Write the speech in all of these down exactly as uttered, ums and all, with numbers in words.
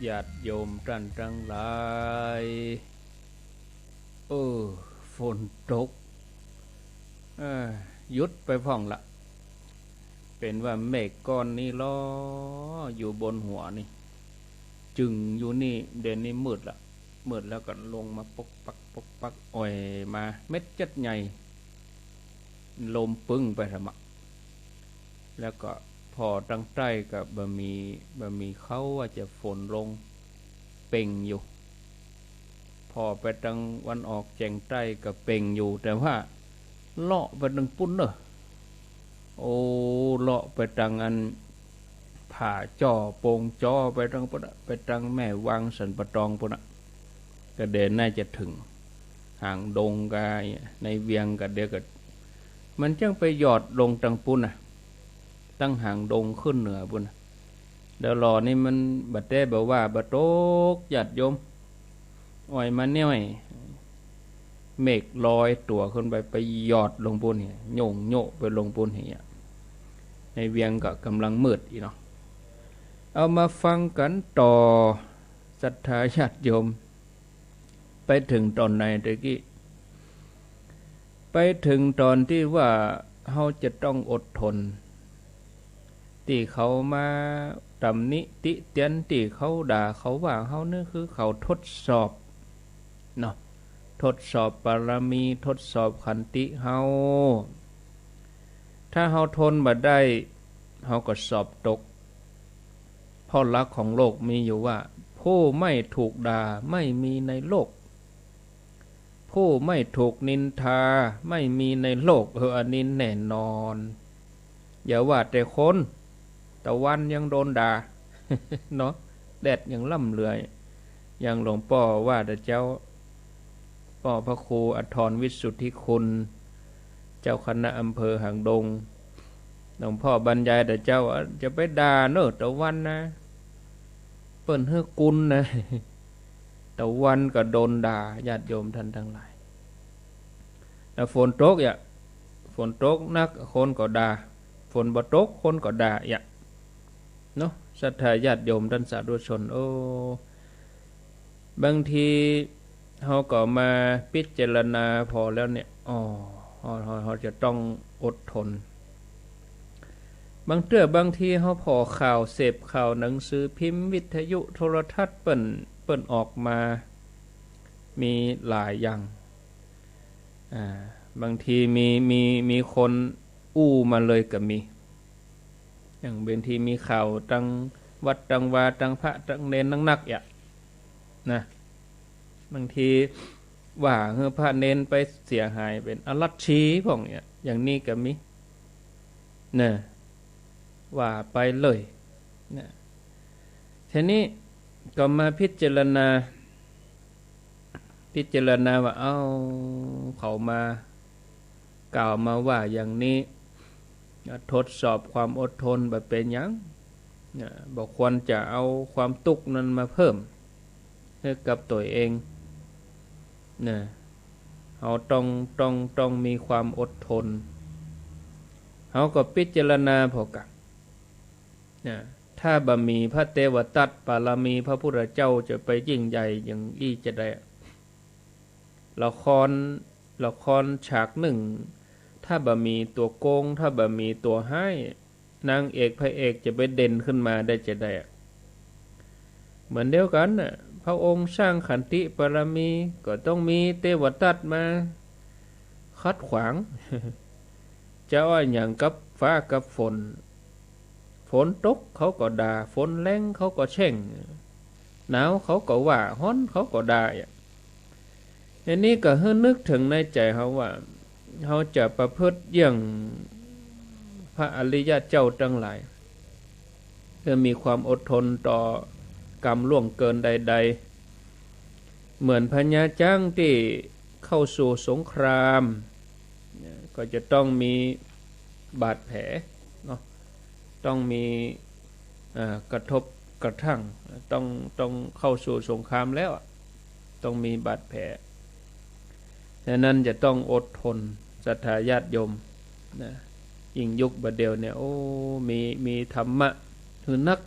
ญาติโยมต้านตังหลาย เออ ฝนตก เออ หยุดไปพ่องละ เป๋นว่าเมฆก้อนนี้ลอยอยู่บนหัวนี่ จึ่งอยู่นี่ เดี๋ยวนี้มืดละ มืดแล้วก็ลงมาปกปักปกปัก อ่อยมาเม็ดจั๊ดใหญ่ ลมปึ้งไปทำอะ แล้วก็ผ่อตังใต้ก็บ่มี บ่มีเข่าว่าจะฝนลง เป่งอยู่ ผ่อไปตังวันออกแจ่งใต้ก็เป่งอยู่ แต่ว่าเลาะไปตังปุ้นเน่อ โอ้ เลาะไปตังอัน ผาจ้อโป่งจ้อไปตังปุ้นอะ ไปตังแม่วางสันป่าตองปุ้นอะ ก็เดี๋ยวน่าจะเถิงหางดงกา ในเวียงก็เดี๋ยวก็ มันจั้งไปหยอดลงตังปุ้นน่ะ ตังหางดงขึ้นเหนือปุ้นน่ะ เดี๋ยวหล่อนี่มันบ่แต๊บ่ว่าบ่ตก ญาติโยม อ่อยมาแน่ว เมฆลอยตั๋วขึ้นไป ไปหยอดลงปุ้นเนี่ย โย่งโยะไปลงปุ้นเนี่ย ในเวียงก็ก่ำลังมืดอีกเนาะ เอามาฟังกั๋นต่อ ศรัทธาญาติโยม ไปเถิงต๋อนไหนตะกี้ ไปเถิงต๋อนตี้ว่าเฮาจะต้องอดทน ตี้เขามาตำหนิติเตียน ตี้เขาด่าเขาว่าเฮา นี่คือเขาทดสอบเนาะ ทดสอบปารมี ทดสอบขันติเฮา ถ้าเฮาทนบ่ได้ เฮาก็สอบตก เพราะหลักของโลกมีอยู่ว่า ผู้ไม่ถูกด่าไม่มีในโลก ผู้ไม่ถูกนินทาไม่มีในโลก เออ อันนี้แน่นอน อย่าว่าแต่คน ตะวันยังโดนด่า เนาะ แดดยังล่ำเลื่อย อย่างหลวงป้อว่าตะเจ้า ป้อพระครูอทรวิสุทธิคุณ เจ้าคณะอำเภอหางดง หลวงป้อบรรยายตะเจ้าว่า จะไปด่าเน่อตะวันนะ เปิ้นหื้อกุนนะ ตะวันก็โดนด่า ญาติโยมต้านตังหลาย แล้วฝนตกอะ ฝนตกนักคนก็ด่า ฝนบ่ตกคนก็ด่าอะ เนาะ ศรัทธาญาติโยมต้านสาธุชน โอ้ บางทีเฮาก็มาพิจารณาผ่อแล้วเนี่ย อ๋อ เฮา เฮา เฮาจะต้องอดทน บางเตื้อบางทีเฮาผ่อข่าว เสพข่าว หนังสือพิมพ์ วิทยุ โทรทัศน์ เปิ้น เปิ้นออกมา มีหลายอย่าง อ่า บางทีมี มี มีคนอู้มาเลยก็มี อย่างบางทีมีข่าวตังวัดตังวา ตังพระตังเณรนักๆ อะ นะ บางทีว่าหื้อพระเณรไปเสียหาย เป๋นอรัชชีพ่องเนี่ย อย่างนี้ก็มี นะ ว่าไปเลย นะ ทีนี้ก็มาพิจารณา พิจารณาว่า เอ้า เขามากล่าวมาว่าอย่างนี้ ทดสอบความอดทน บ่เป๋นหยัง นะ บ่ควรจะเอาความตุ๊กข์นั้นมาเพิ่มให้กับตั๋วเอง นะ เฮาต้อง ต้อง ต้องมีความอดทน เฮาก็พิจารณาผ่อกั๋น นะ ถ้าบ่มีพระเตวทัตตปารมี พระพุทธเจ้าจะไปยิ่งใหญ่อย่างอี้จาใด ละคร ละครฉากนึ่ง ถ้าบ่มีตั๋วโกง ถ้าบ่มีตั๋วฮ้าย นางเอกพระเอกจะไปเด่นขึ้นมาได้จาใดอะ เหมือนเดียวกั๋นน่ะ พระองค์สร้างขันติปารมี ก็ต้องมีเตวทัตมาขัดขวาง จะว่าหยังกับฟ้ากับฝน ฝนตกเขาก็ด่า ฝนแล้งเขาก็แช่ง หนาวเขาก็ว่า ฮ้อนเขาก็ด่าอะ อันนี้ก็หื้อนึกเถิงในใจ๋เฮาว่า เฮาจะประพฤติเยี่ยงพระอริยะเจ้าตังหลาย เพื่อมีความอดทนต่อกรรมล่วงเกินใดๆ เหมือนพญาจ๊างตี้เข้าสู่สงคราม ก็จะต้องมีบาดแผลเนาะ ต้องมี อ่า กระทบกระทั่ง ต้อง ต้องเข้าสู่สงครามแล้วอะ ต้องมีบาดแผล ฉะนั้นจะต้องอดทน ศรัทธาญาติโยม นะ ยิ่งยุคบ่าเดี่ยวเนี่ย โอ้ มี มีธรรมะหื้อนัก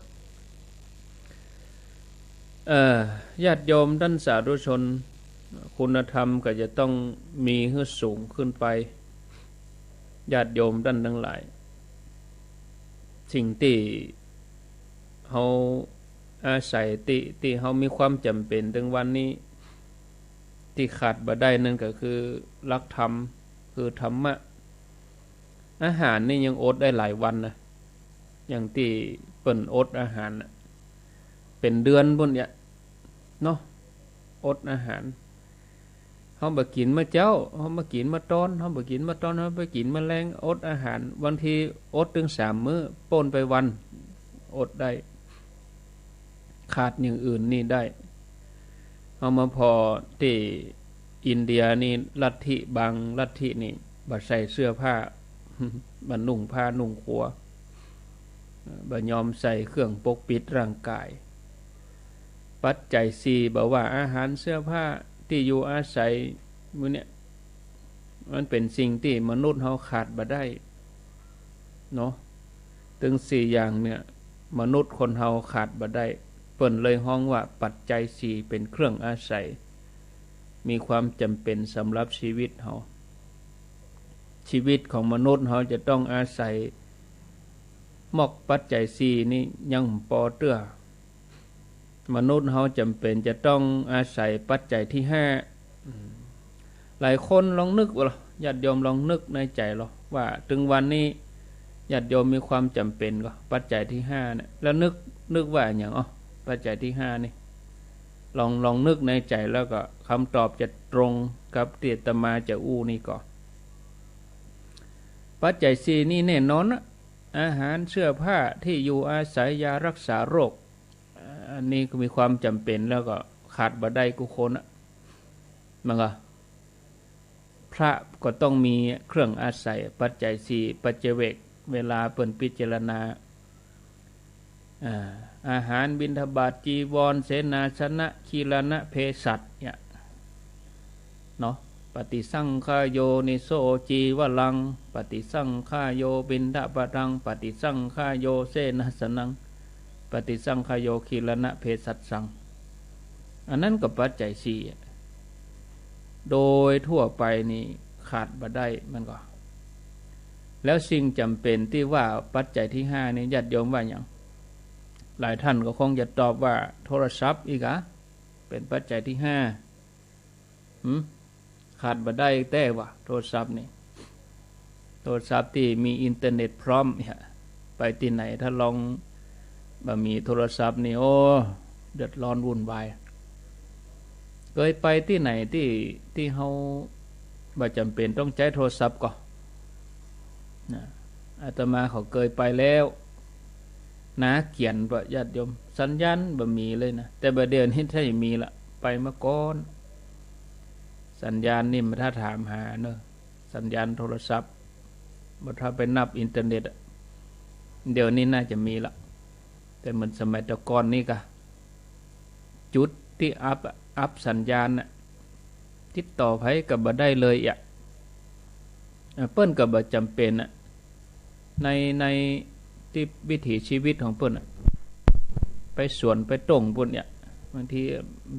เอ่อ ญาติโยมต้านสาธุชน คุณธรรมก็จะต้องมีหื้อสูงขึ้นไป ญาติโยมต้านตังหลาย สิ่งตี้เฮาอาศัย ตี้ ตี้เฮามีความจ๋ำเป๋นเถิงวันนี้ ตี้ขาดบ่ได้นั้นก็คือหลักธรรม คือธรรมะ อาหารนี่ยังอดได้หลายวันนะ อย่างตี้เปิ้นอดอาหารน่ะ เป๋นเดือนปู้นเนี่ย เนาะ อดอาหาร เฮาบ่กิ๋นเมื่อเจ๊า เฮาบ่กิ๋นเมื่อตอน เฮาบ่กิ๋นเมื่อตอน เฮาบ่กิ๋นเมื่อแลง อดอาหาร บางทีอดเถิงสามมื้อ ป้นไปวัน อดได้ ขาดอย่างอื่นนี่ได้ เฮามาผ่อตี้อินเดียนี่ ลัทธิบางลัทธินี่ บ่ใส่เสื้อผ้า บ่นุ่งผ้านุ่งครัว บ่ยอมใส่เครื่องปกปิดร่างกาย ปัจจัยสี่ บ่ว่าอาหาร เสื้อผ้า ตี้อยู่อาศัย หมู่เนี่ย มันเป๋นสิ่งตี้มนุษย์เฮาขาดบ่ได้ เนาะ ตึงสี่อย่างเนี่ย มนุษย์คนเฮาขาดบ่ได้ เปิ้นเลยฮ้องว่าปัจจัยสี่เป๋นเครื่องอาศัย มีความจ๋ำเป๋นสำหรับชีวิตเฮา ชีวิตของมนุษย์เฮาจะต้องอาศัยมอกปัจจัยสี่นี่ยังบ่ปอเตื้อ มนุษย์เฮาจ๋ำเป๋นจะต้องอาศัยปัจจัยตี้ห้า อืม หลายคนลองนึกว่า ญาติโยมลองนึกในใจ๋ลองว่า ตึงวันนี้ญาติโยมมีความจ๋ำเป๋นก่อ ปัจจัยตี้ห้าเนี่ย แล้วนึก นึกว่าอะหยัง อ้อ ปัจจัยตี้ห้านี่ ลอง ลองนึกในใจ๋แล้วก็กำตอบจะตรงกับตี้อาตมาจะอู้นี่ก่อ ปัจจัยสี่นี่แน่นอนนะ อาหาร เสื้อผ้า ตี้อยู่อาศัย ยารักษาโรค อันนี้ก็มีความจ๋ำเป๋นแล้วก็ขาดบ่ได้กู้คนอะ มันก็ พระก็ต้องมีเครื่องอาศัย ปัจจัยสี่ ปัจจเวก เวลาเปิ้นพิจารณา อ่า อาหาร บิณฑบาต จีวร เสนาสนะ คีลณะ เภสัช เนี่ย เนาะ ปฏิสังขายโย นิสโสจีวรัง ปฏิสังขายโย บิณฑบาตัง ปฏิสังขายโย เสนาสนัง ปฏิสังขายโย คีลณะ เภสัชชัง อันนั้นก็ปัจจัยสี่อะ โดยทั่วไปนี่ขาดบ่ได้มันก็ แล้วสิ่งจ๋ำเป๋นตี้ว่าปัจจัยตี้ห้านี่ ญาติโยมว่าหยัง หลายท่านก็คงจะตอบว่าโทรศัพท์อีกอะ เป๋นปัจจัยตี้ห้า หืม ขาดบ่ได้แต๊วะ โทรศัพท์นี่ โทรศัพท์ตี้มีอินเทอร์เน็ตพร้อมเนี่ย ไปตี้ไหนถ้าลองบ่มีโทรศัพท์นี่ โอ้ เดือดร้อนวุ่นวาย เกยไปตี้ไหนตี้ ตี้เฮาบ่จ๋ำเป๋นต้องใจ๊โทรศัพท์ก่อ นะ อาตมาเขาเกยไปแล้ว นาเกียนปะญาติโยม สัญญาณบ่มีเลยนะ แต่บ่าเดี่ยวนี้ถ้าจะมีละ ไปเมื่อก่อน สัญญาณนี่มันถ้าถามหาเนอะ สัญญาณโทรศัพท์ บ่ถ้าไปนับอินเทอร์เน็ตอะ เดี๋ยวนี้น่าจะมีละ แต่เหมือนสมัยแต่ก่อนนี่กะ จุดตี้อัปอะ อัปสัญญาณน่ะ ติดต่อใผก็บ่ได้เลยอะ อ่ะ เปิ้นก็บ่จ๋ำเป๋นอะ ใน ในตี้วิถีชีวิตของเปิ้นอะ ไปสวนไปต้งปู้นเนี่ย บางที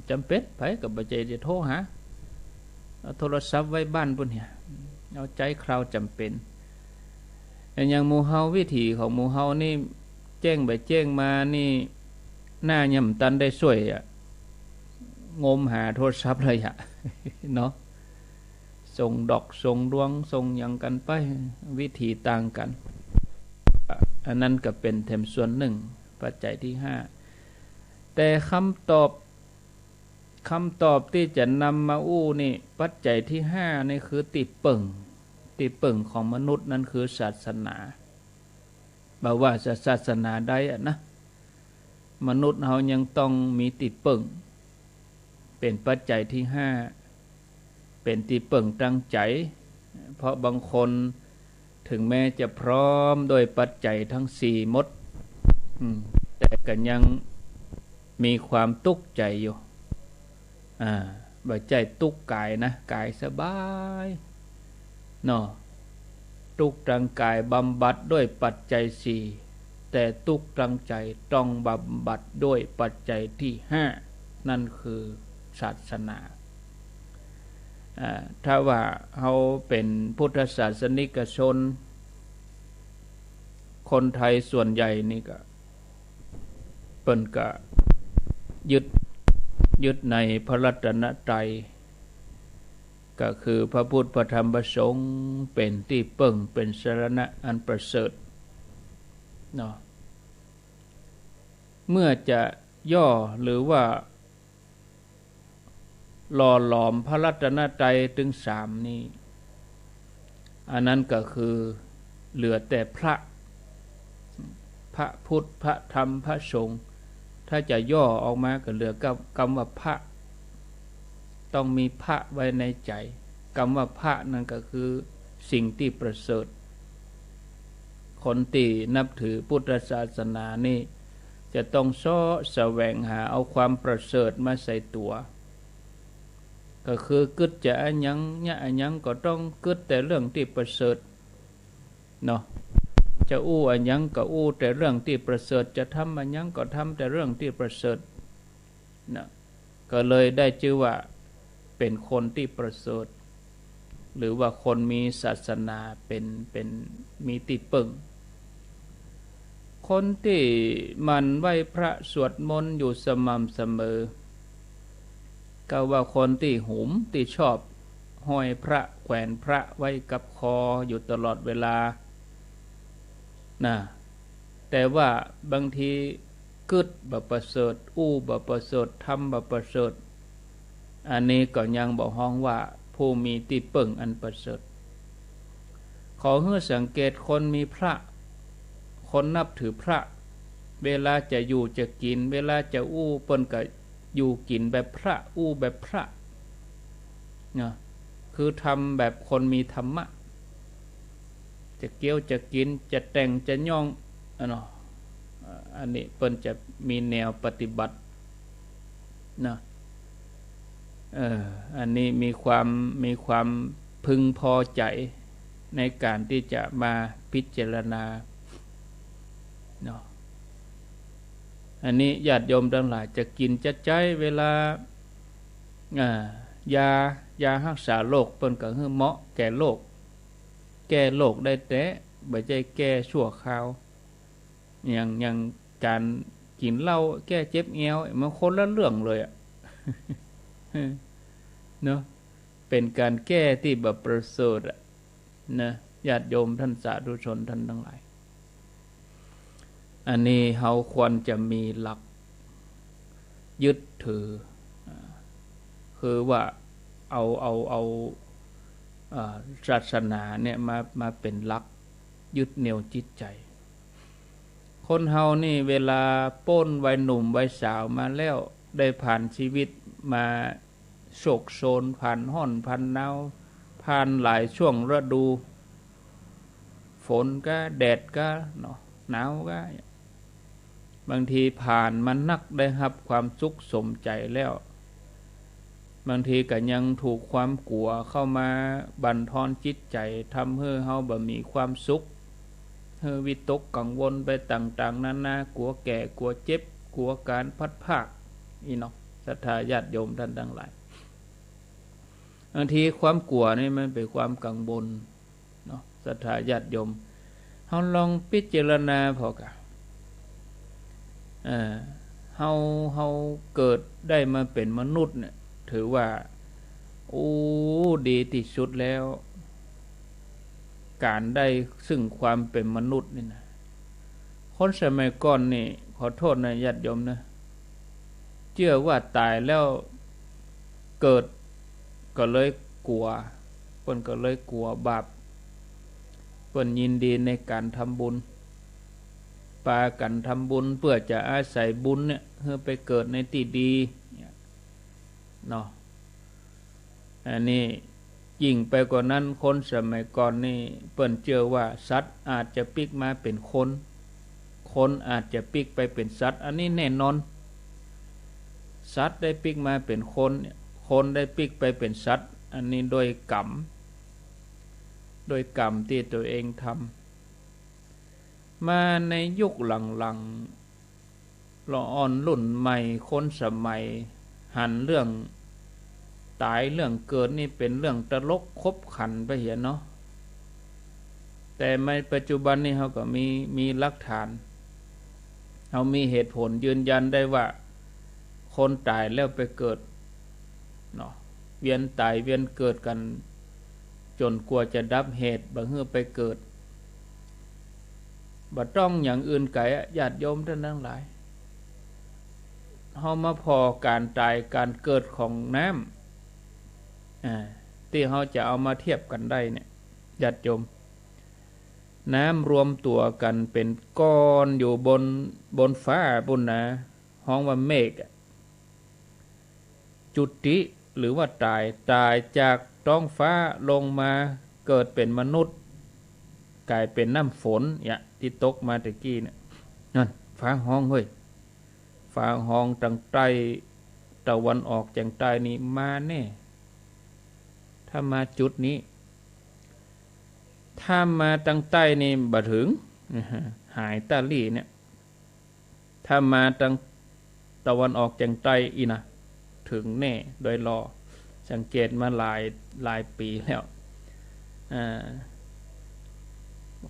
จ๋ำเป๋น ใผก็บ่ใจ้จะโทรหา เอาโทรศัพท์ไว้บ้านปู้นเนี่ย เอาใจ๊คราวจ๋ำเป๋น แต่อย่างหมู่เฮา วิถีของหมู่เฮานี่ แจ้งไปแจ้งมานี่ หน้ายังบ่ตันได้ซ่วยอะ งมหาโทรศัพท์เลยอะ เนาะ ส่งดอก ส่งดวง ส่งหยังกั๋นไป วิถีต่างกั๋น อันนั้นก็เป๋นแถมส่วนนึ่ง ปัจจัยตี้ห้า แต่กำตอบ กำตอบตี้จะนำมาอู้นี่ ปัจจัยตี้ห้านี่คือตี้เปิ้ง ตี้เปิ้งของมนุษย์นั้นคือศาสนา บ่ว่าจะศาสนาใดอะนะ มนุษย์เฮายังต้องมีตี้เปิ้ง เป๋นปัจจัยตี้ห้า เป๋นตี้เปิ้งตางใจ๋ เพราะบางคนเถิงแม้จะพร้อมด้วยปัจจัยตึงสี่หมด อืม แต่ก็ยังมีความตุ๊กใจ๋อยู่ อ่า บ่ใจ้ตุ๊กกายนะ กายสบาย เนาะ ตุ๊กตางกายบำบัดด้วยปัจจัยสี่ แต่ตุ๊กตางใจ๋ต้องบำบัดด้วยปัจจัยตี้ห้า นั่นคือศาสนา อ่า ถ้าว่าเฮาเป๋นพุทธศาสนิกชน คนไทยส่วนใหญ่นี่ก็ เปิ้นก็ยึด ยึดในพระรัตนตรัย ก็คือพระพุทธ พระธรรม พระสงฆ์ เป๋นตี้เปิ้ง เป๋นสรณะอันประเสริฐเนาะ เมื่อจะย่อหรือว่า หล่อหลอมพระรัตนตรัยตึงสามนี่ อันนั้นก็คือเหลือแต่พระ พระพุทธ พระธรรม พระสงฆ์ ถ้าจะย่อออกมาก็เหลือกำ กำว่าพระ ต้องมีพระไว้ในใจ๋ กำว่าพระนั่นก็คือสิ่งตี้ประเสริฐ คนตี้นับถือพุทธศาสนานี่ จะต้องเซาะแสวงหาเอาความประเสริฐมาใส่ตั๋ว ก็คือกึ๊ดจะอะหยัง เยียะอะหยังก็ต้องกึ๊ดแต่เรื่องตี้ประเสริฐเนาะ จะอู้อะหยังก็อู้แต่เรื่องตี้ประเสริฐ จะทำอะหยังก็ทำแต่เรื่องตี้ประเสริฐนะ ก็เลยได้จื้อว่าเป๋นคนตี้ประเสริฐ หรือว่าคนมีศาสนาเป๋น เป๋น มีตี้เปิ้ง คนตี้หมั่นไหว้พระสวดมนต์อยู่สม่ำเสมอ ก็ว่าคนตี้หุมตี้ชอบห้อยพระแขวนพระไว้กับคออยู่ตลอดเวลานะ แต่ว่าบางทีกึ๊ดบ่ประเสริฐ อู้บ่ประเสริฐ ทำบ่ประเสริฐ อันนี้ก็ยังบ่ฮ้องว่าผู้มีตี้เปิ้งอันประเสริฐ ขอหื้อสังเกตคนมีพระ คนนับถือพระ เวลาจะอยู่จะกิ๋น เวลาจะอู้ เปิ้นก็อยู่กิ๋นแบบพระ อู้แบบพระนะ คือทำแบบคนมีธรรมะ จะเกี้ยวจะกิ๋น จะแต่งจะย่อง อะเนาะ อันนี้เปิ้นจะมีแนวปฏิบัตินะ เออ อันนี้มีความ มีความพึงพอใจ๋ในก๋านตี้จะมาพิจารณาเนาะ อันนี้ญาติโยมตังหลายจะกิ๋นจะใจ๊เวลา อ่า ยา ยาฮักษาโรค เปิ้นก็หื้อเหมาะแก่โรค แก้โรคได้แต๊ บ่ใจ้แก้ชั่วคราว อย่าง อย่างก๋านกิ๋นเหล้าแก้เจ็บแอว มันคนละเรื่องเลยอะ เนาะ เป๋นก๋านแก้ตี้บ่ประเสริฐอะนะ ญาติโยมท่านสาธุชนท่านตังหลาย อันนี้เฮาควรจะมีหลักยึดถือ อ่า คือว่าเอา เอา เอา อ่า ศาสนาเนี่ยมา มาเป๋นหลักยึดเหนี่ยวจิตใจ๋ คนเฮานี่เวลาป๊นวัยหนุ่มวัยสาวมาแล้ว ได้ผ่านชีวิตมาโศกโศน ผ่านฮ้อนผ่านหนาว ผ่านหลายช่วงฤดู ฝนกา แดดกา เนาะ หนาวกา บางทีผ่านมานัก ได้ฮับความสุขสมใจ๋แล้ว บางทีก็ยังถูกความกั๋วเข้ามาบั่นทอนจิตใจ๋ ทำหื้อเฮาบ่มีความสุข หื้อวิตกกังวลไปต่างๆ นานา กั๋วแก่ กั๋วเจ็บ กั๋วก๋านพลัดพราก อี้เนาะ ศรัทธาญาติโยมท่านตังหลาย บางทีความกั๋วนี่มันเป๋นความกังวล เนาะ ศรัทธาญาติโยม เฮาลองพิจารณาผ่อก่ะ เอ่อ เฮา เฮาเกิดได้มาเป๋นมนุษย์เนี่ย ถือว่า โอ้ ดีตี้สุดแล้ว ก๋านได้ซึ่งความเป๋นมนุษย์นี่นะ คนสมัยก่อนนี่ ขอโต้ษนะญาติโยมนะ เจื้อว่าต๋ายแล้วเกิด ก็เลยกั๋ว เปิ้นก็เลยกั๋วบาป เปิ้นยินดีในก๋านทำบุญ ปากั๋นทำบุญเปื้อจะอาศัยบุญเนี่ย หื้อไปเกิดในตี้ดี เนี่ย เนาะ อันนี้ยิ่งไปกว่านั้น คนสมัยก่อนนี่เปิ้นเจื้อว่าสัตว์อาจจะปิ๊กมาเป๋นคน คนอาจจะปิ๊กไปเป๋นสัตว์ อันนี้แน่นอน สัตว์ได้ปิ๊กมาเป๋นคน คนได้ปิ๊กไปเป๋นสัตว์ อันนี้ด้วยกรรม ด้วยกรรมตี้ตั๋วเองทำ มาในยุคหลังๆ ละอ่อนรุ่นใหม่ คนสมัย หันเรื่องต๋ายเรื่องเกิดนี่เป๋นเรื่องตลกขบขันไปเหียเนาะ แต่ในปัจจุบันนี่เฮาก็มี มีหลักฐาน เฮามีเหตุผลยืนยันได้ว่า คนต๋ายแล้วไปเกิดเนาะ เวียนต๋ายเวียนเกิดกั๋น จ๋นกว่าจะดับเหตุบ่หื้อไปเกิด บ่ต้องอย่างอื่นไก๋อะ ญาติโยมต้านตังหลาย เฮามาผ่อก๋านต๋ายก๋านเกิดของน้ำ อ่า ตี้เฮาจะเอามาเทียบกั๋นได้เนี่ย ญาติโยม น้ำรวมตั๋วกั๋นเป๋นก้อนอยู่บน บนฟ้าปู้นนะ ฮ้องว่าเมฆอะ จุติ หรือว่าต๋าย ต๋ายจากต๊องฟ้าลงมาเกิดเป๋นมนุษย์ ก๋ายเป๋นน้ำฝนเนี่ย ตี้ตกมาตะกี้เนี่ย นั่น ฟ้าฮ้องเฮ้ย ฟ้าฮ้องตางใต้ ตะวันออกแจ่งใต้นี่มาแน่ ถ้ามาจุดนี้ ถ้ามาตางใต้นี่บ่เถิง หายตาลี่เนี่ย ถ้ามาตางตะวันออกแจ่งใต้อี้นะ เถิงแน่โดยลอ สังเกตมาหลาย หลายปี๋แล้ว อ่า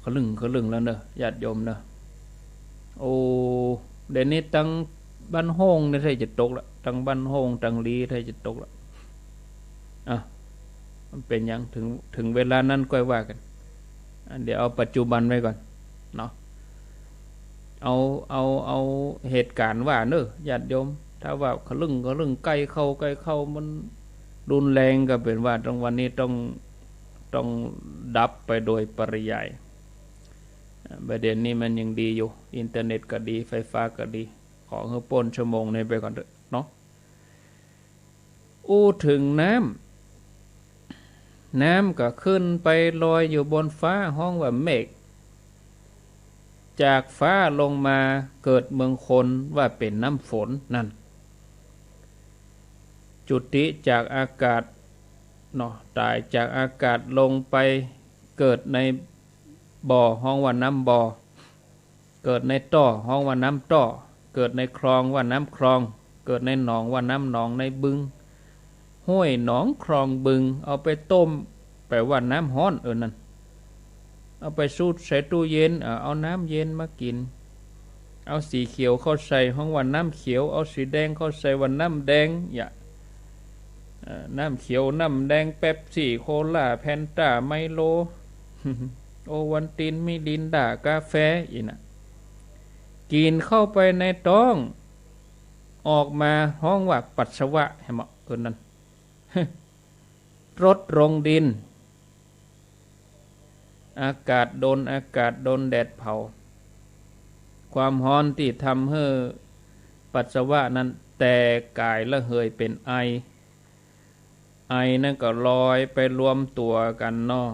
ขะลึ่งขะลึ่งแล้วเนอะ ญาติโยมเนอะ โอ้ เดี๋ยวนี้ตังบ้านโฮ่งเนี่ยแทบจะตกละ ตังบ้านโฮ่ง ตังลี้แทบจะตกละ อ่ะ มันเป๋นหยัง เถิง เถิงเวลานั้นก้อยว่ากั๋น อ่ะ เดี๋ยวเอาปัจจุบันไว้ก่อนเนาะ เอา เอา เอาเหตุก๋ารณ์ว่าเนอะ ญาติโยม ถ้าว่าขะลึ่งขะลึ่งใก้เข้า ใก้เข้า มันรุนแรงก็เป๋นว่าตังวันนี้ต้อง ต้องดับไปโดยปริยาย อ่ะ บ่าเดี่ยวนี้มันยังดีอยู่ อินเทอร์เน็ตก็ดี ไฟฟ้าก็ดี ขอหื้อป๊นชั่วโมงนี้ไปก่อนเถอะเนาะ อู้เถิงน้ำ น้ำก็ขึ้นไปลอยอยู่บนฟ้า ฮ้องว่าเมฆ จากฟ้าลงมาเกิดเมืองคนว่าเป๋นน้ำฝน นั่น จุติจากอากาศเนาะ ต๋ายจากอากาศลงไปเกิดในบ่อ ฮ้องว่าน้ำบ่อ เกิดในต้อ ฮ้องว่าน้ำต้อ เกิดในคลองว่าน้ำคลอง เกิดในหนองว่าน้ำหนอง ในบึง ห้วยหนองคลองบึง เอาไปต้ม แป๋ว่าน้ำฮ้อน เออ นั่น เอาไปสูดใส่ตู้เย็น เออ เอาน้ำเย็นมากิ๋น เอาสีเขียวเข้าใส่ ฮ้องว่าน้ำเขียว เอาสีแดงเข้าใส่ว่าน้ำแดง อย่า เอ่อ น้ำเขียว น้ำแดง เป๊ปซี่ โคลา แฟนต้า ไมโล โอวัลติน มิรินดา กาแฟ อี้นะ กิ๋นเข้าไปในต๊อง ออกมาฮ้องว่าปัสสาวะ หันบ่ เออ นั่น ตดลงดิน อากาศโดน อากาศโดนแดดเผา ความฮ้อนตี้ทำหื้อปัสสาวะนั้นแตกก๋ายระเหยเป๋นไอ ไอนั้นก็ลอยไปรวมตั๋วกั๋นเนาะ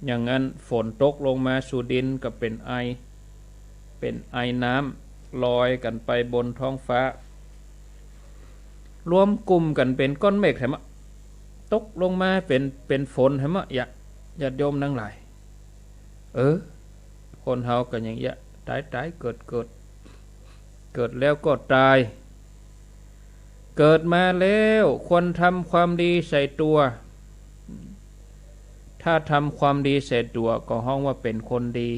อย่างนั้นฝนตกลงมาสู่ดินก็เป๋นไอ เป๋นไอน้ำ ลอยกั๋นไปบนท้องฟ้า รวมกลุ่มกั๋นเป๋นก้อนเมฆแถมอะ ตกลงมาเป๋น เป๋นฝนแถมอะ ญา ญาติโยมตังหลาย เออ คนเฮาก็อย่างเอี้ย ต๋ายต๋าย เกิดเกิด เกิดแล้วก็ต๋าย เกิดมาแล้วควรทำความดีใส่ตั๋ว ถ้าทำความดีใส่ตั๋วก็ฮ้องว่าเป๋นคนดี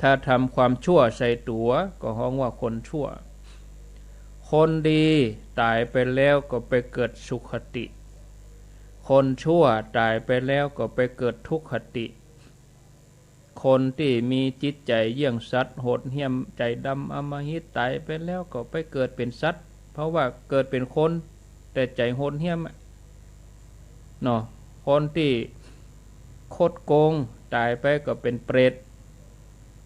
ถ้าทำความชั่วใส่ตั๋วก็ฮ้องว่าคนชั่ว คนดีต๋ายไปแล้วก็ไปเกิดสุคติ คนชั่วต๋ายไปแล้วก็ไปเกิดทุคติ คนตี้มีจิตใจ๋เยี่ยงสัตว์ โหดเหี้ยม ใจ๋ดำอำมหิต ต๋ายไปแล้วก็ไปเกิดเป๋นสัตว์ เพราะว่าเกิดเป๋นคน แต่ใจ๋โหดเหี้ยมอะ เนาะ คนตี้คดโกง ต๋ายไปก็เป๋นเปรต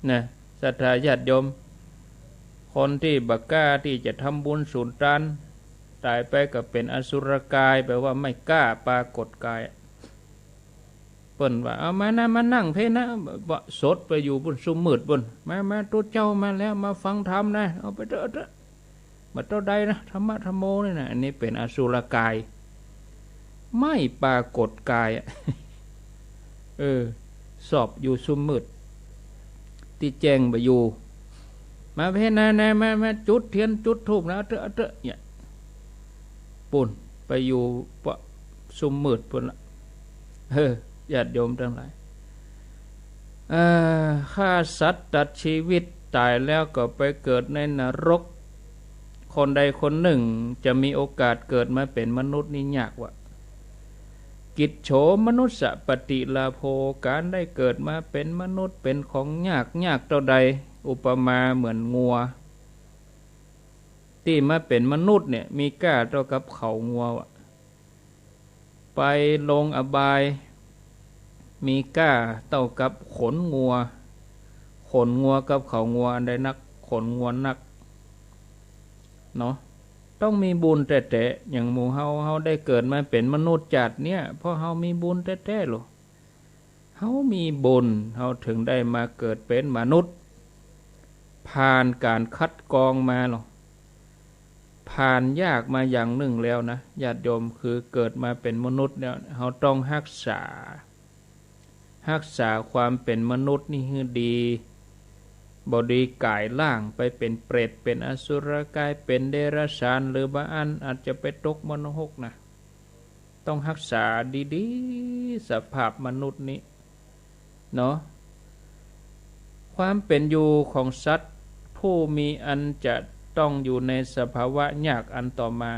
นะ ศรัทธาญาติโยม คนตี้บ่กล้าตี้จะทำบุญสุนตาน ต๋ายไปก็เป๋นอสุรกาย แป๋ว่าไม่กล้าปรากฏกาย เปิ้นว่า เอามานะ มานั่งเพนะ บ่ สดไปอยู่ปู้น ซุมมืดปู้น มา มา ตุ๊เจ้ามาแล้ว มาฟังธรรมนะ เอาไปเถอะ เอาเถอะ บ่เต้าใดนะ ธรรมะธัมโมนี่นะ อันนี้เป๋นอสุรกาย ไม่ปรากฏกายอะ เออ สอบอยู่ซุมมืด ตี้แจ้งบ่อยู่ มาเพนะ นะ มา มาจุดเตียนจุดธูปนะ เอาเถอะ เอาเถอะ เนี่ย ปุ้น ไปอยู่ปะ ซุมมืดปุ้นละ เออ ญาติโยมตังหลาย เอ่อ ฆ่าสัตว์ตัดชีวิตต๋ายแล้วก็ไปเกิดในนรก คนใดคนนึ่งจะมีโอกาสเกิดมาเป๋นมนุษย์นี่ยากวะ กิจโฉมนุสสะปฏิลาโภ ก๋านได้เกิดมาเป๋นมนุษย์เป๋นของยาก ยากเต้าใด อุปมาเหมือนงัว ตี้มาเป๋นมนุษย์เนี่ย มีก้าเต้ากับเขางัววะ ไปลงอบาย มีก้าเต้ากับขนงัว ขนงัวกับเขางัวอันใดนัก ขนงัวนัก เนาะ ต้องมีบุญแต๊ๆ อย่างหมู่เฮา เฮาได้เกิดมาเป๋นมนุษย์จาติเนี่ย เพราะเฮามีบุญแต๊ๆ โล เฮามีบุญ เฮาเถิงได้มาเกิดเป๋นมนุษย์ ผ่านก๋านคัดกรองมาหรอ ผ่านยากมาอย่างนึ่งแล้วนะ ญาติโยม คือเกิดมาเป๋นมนุษย์แล้ว เฮาต้องฮักษา ฮักษาความเป๋นมนุษย์นี่หื้อดี บ่ดีก๋ายร่างไปเป๋นเปรต เป๋นอสุรกาย เป๋นเดรัจฉาน หรือบางอันอาจจะไปตกมรณหกนะ ต้องฮักษาดีๆ สภาพมนุษย์นี้เนาะ ความเป๋นอยู่ของสัตว์ผู้มีอันจะต้องอยู่ในสภาวะยากอันต่อมา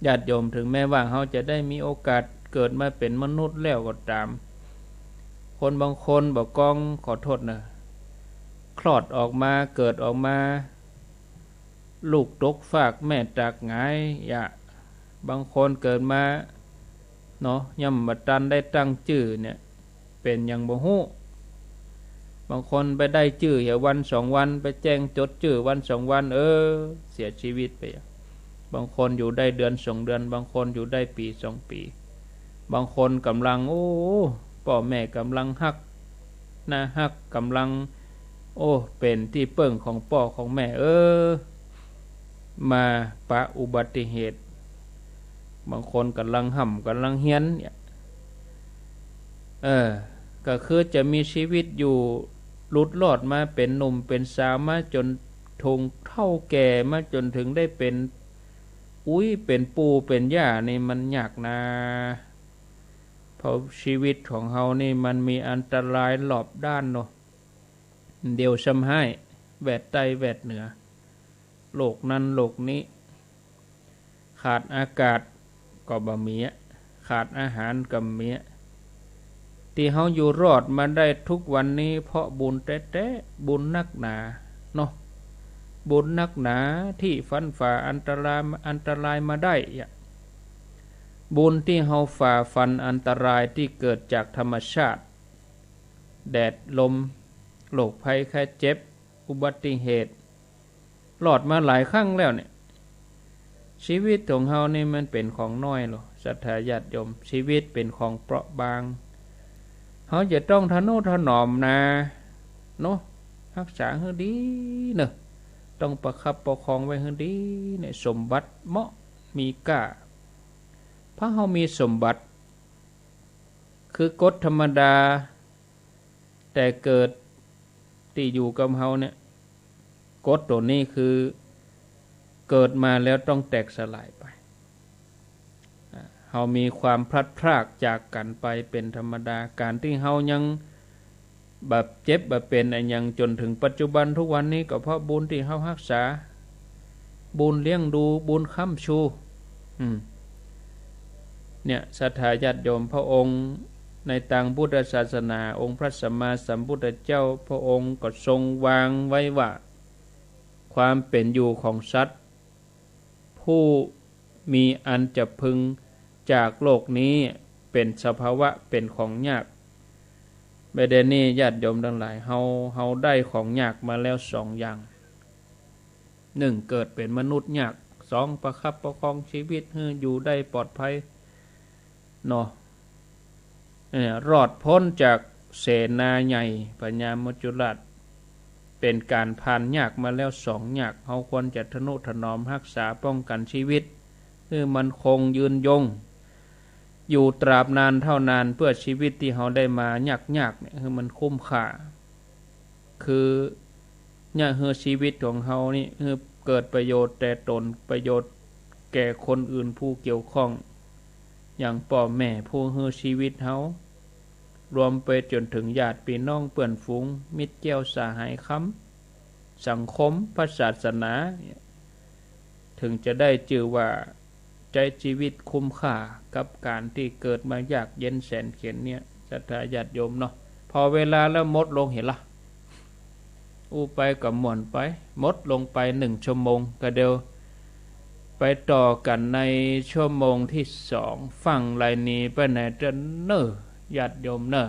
ญาติโยม ถึงแม้ว่าเฮาจะได้มีโอกาสเกิดมาเป๋นมนุษย์แล้วก็ต๋าม คนบางคนบ่ก้อง ขอโต้ษนะ คลอดออกมา เกิดออกมา ลูกตกฟากแม่ตากหงายยะ บางคนเกิดมาเนาะ ยังบ่ตันได้ตั้งจื้อเนี่ย เป๋นหยังบ่ฮู้ บางคนไปได้จื้อเหียวันสองวัน ไปแจ้งจดจื้อวันสองวัน เออ เสียชีวิตไป บางคนอยู่ได้เดือนสองเดือน บางคนอยู่ได้ปี๋สองปี๋ บางคนก่ำลัง โอ้ ป้อแม่ก่ำลังฮัก น่าฮัก ก่ำลัง โอ้ เป๋นตี้เปิ้งของป้อของแม่ เออ มาปะอุบัติเหตุ บางคนก่ำลังฮ่ำก่ำลังเฮียนเนี่ย เออ ก็คือจะมีชีวิตอยู่ หลุดรอดมาเป๋นหนุ่มเป๋นสาวมาจ๋นเฒ่าแก่มาจ๋นเถิงได้เป๋นอุ๊ยเป๋นปู่เป๋นย่านี่มันยากนา เพราะชีวิตของเฮานี่มันมีอันตรายรอบด้านเนาะ เดี๋ยวซ้ำฮ้าย แวดใต้แวดเหนือ โลกนั้นโลกนี้ ขาดอากาศก็บ่มีอะ ขาดอาหารก็บ่มีอะ ตี้เฮาอยู่รอดมาได้ทุกวันนี้เพราะบุญแต๊ๆ บุญนักหนาเนาะ บุญนักหนาตี้ฟันฝ่าอันตราย อันตรายมาได้อะ บุญตี้เฮาฝ่าฟันอันตรายตี้เกิดจากธรรมชาติ แดดลม โรคภัยไข้เจ็บ อุบัติเหตุ รอดมาหลายครั้งแล้วเนี่ย ชีวิตของเฮานี่มันเป๋นของน้อยลอ ศรัทธาญาติโยม ชีวิตเป๋นของเปราะบาง เฮาจะต้องทะนุถนอมนา เนาะ ฮักษาหื้อดีเนาะ ต้องประคับประคองไว้หื้อดีเนี่ย สมบัติเมาะมีก้า เพราะเฮามีสมบัติ คือกฎธรรมดา แต่เกิดตี้อยู่กับเฮาเนี่ย กฎตั๋วนี้คือเกิดมาแล้วต้องแตกสลายไป อ่า เฮามีความพลัดพรากจากกั๋นไปเป๋นธรรมดา ก๋านตี้เฮายังบ่เจ็บบ่เป๋นอะหยังจ๋นเถิงปัจจุบันทุกวันนี้ ก็เพราะบุญตี้เฮาฮักษา บุญเลี้ยงดู บุญค้ำชู อืม เนี่ย ศรัทธาญาติโยม พระองค์ในตางพุทธศาสนา องค์พระสัมมาสัมพุทธเจ้า พระองค์ก็ทรงวางไว้ว่า ความเป๋นอยู่ของสัตว์ ผู้มีอันจะพึงจากโลกนี้เป๋นสภาวะเป๋นของยาก บ่าเดี่ยวนี้ญาติโยมตังหลาย เฮา เฮาได้ของยากมาแล้วสองอย่าง นึ่ง เกิดเป๋นมนุษย์ยาก สอง ประคับประคองชีวิตหื้ออยู่ได้ปลอดภัย เนาะ เอ่อ รอดป๊นจากเสนาใหญ่พญามัจจุราช เป๋นก๋านผ่านยากมาแล้วสองยาก เฮาควรจะทะนุถนอมฮักษาป้องกั๋นชีวิต หื้อมันคงยืนยง อยู่ตราบนานเท่านาน เปื้อชีวิตตี้เฮาได้มายากๆ เนี่ย หื้อมันคุ้มค่า คือ เนี่ย หื้อชีวิตของเฮานี่ หื้อเกิดประโยชน์แก่ต๋น ประโยชน์ แก่คนอื่นผู้เกี่ยวข้อง อย่างป้อแม่ผู้หื้อจีวิตเฮา รวมไปจ๋นเถิงญาติปี้น้องเปื้อนฝูง มิตรแก้วสหายคำ สังคม พระศาสนา เถิงจะได้จื้อว่าใจ๊จีวิตคุ้มค่ากับก๋านตี้เกิดมายากเย็นแสนเข็ญเนี่ย ศรัทธาญาติโยมเนาะ พอเวลาแล้วหมดลงเหียละ อู้ไปก็ม่วนไป หมดลงไปนึ่งชั่วโมง ก็เดี๋ยวไปต่อกั๋นในชั่วโมงตี้สอง ฟั่งไหลหนีไปไหนเตื้อเน่อ ญาติโยมเน่อ